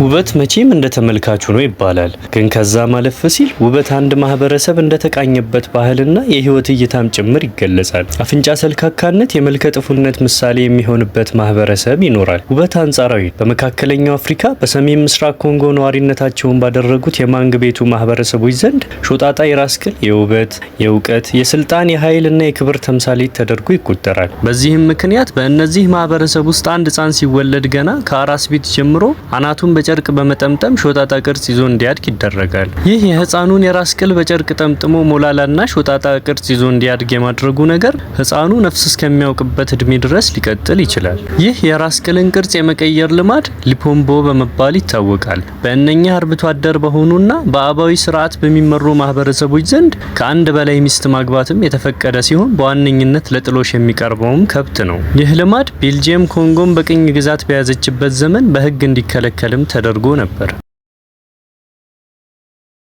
ውበት መቼም እንደ ተመልካቹ ነው ይባላል። ግን ከዛ ማለፍ ሲል ውበት አንድ ማህበረሰብ እንደተቃኘበት ባህልና የህይወት እይታም ጭምር ይገለጻል። አፍንጫ ሰልካካነት የመልከ ጥፉነት ምሳሌ የሚሆንበት ማህበረሰብ ይኖራል። ውበት አንጻራዊ። በመካከለኛው አፍሪካ በሰሜን ምስራቅ ኮንጎ ነዋሪነታቸውን ባደረጉት የማንግቤቱ ማህበረሰቦች ዘንድ ሾጣጣ የራስ ቅል የውበት፣ የእውቀት፣ የስልጣን፣ የኃይል እና የክብር ተምሳሌት ተደርጎ ይቆጠራል። በዚህም ምክንያት በእነዚህ ማህበረሰብ ውስጥ አንድ ህፃን ሲወለድ ገና ከአራስ ቤት ጀምሮ አናቱን በጨርቅ በመጠምጠም ሾጣጣ ቅርጽ ይዞ እንዲያድግ ይደረጋል። ይህ የህፃኑን የራስ ቅል በጨርቅ ጠምጥሞ ሞላላና ሾጣጣ ቅርጽ ይዞ እንዲያድግ የማድረጉ ነገር ህፃኑ ነፍስ እስከሚያውቅበት እድሜ ድረስ ሊቀጥል ይችላል። ይህ የራስ ቅልን ቅርጽ የመቀየር ልማድ ሊፖምቦ በመባል ይታወቃል። በእነኛ አርብቶ አደር በሆኑና በአባዊ ስርዓት በሚመሩ ማህበረሰቦች ዘንድ ከአንድ በላይ ሚስት ማግባትም የተፈቀደ ሲሆን በዋነኝነት ለጥሎሽ የሚቀርበውም ከብት ነው። ይህ ልማድ ቤልጂየም ኮንጎን በቅኝ ግዛት በያዘችበት ዘመን በህግ እንዲከለከልም ተደርጎ ነበር።